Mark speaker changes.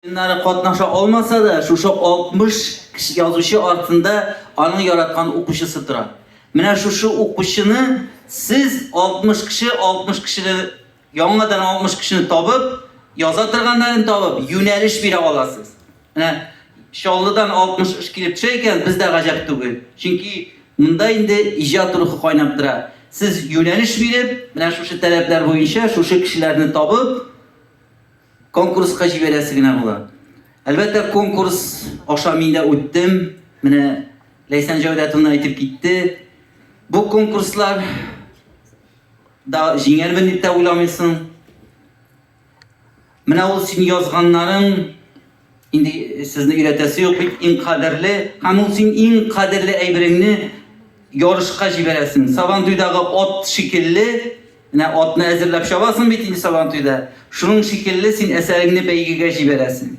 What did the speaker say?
Speaker 1: Уеннары катнаша алмаса да, шушы 60 кеше язучы артында аның яраткан укучысы тора. Менә шушы укучыны сез 60 кеше, 60 кешене яңадан 60 кешене табып, яза торганнарын табып, юнәлеш бирә аласыз. Менә Чаллыдан 60 эш килеп төшә икән, без дә гаҗәп түгел. Чөнки монда инде иҗат рухы кайнап тора. Сез юнәлеш биреп, менә шушы таләпләр буенча шушы кешеләрне табып, Конкурска җибәрәсе генә була. Әлбәттә, конкурс аша мин дә үттем. Менә Ләйсән Җәүдәтовна әйтеп китте. Бу конкурслар да җиңәрмен дип тә уйламыйсың. Менә ул син язганнарың инде сезне өйрәтәсе юк бит, иң кадерле һәм ул син иң кадерле әйбереңне ярышка җибәрәсең. Сабантуйдагы ат шикелле, менә атны әзерләп чабасың бит инде Сабантуйда. Шуның шикелле син әсәреңне бәйгегә җибәрәсең.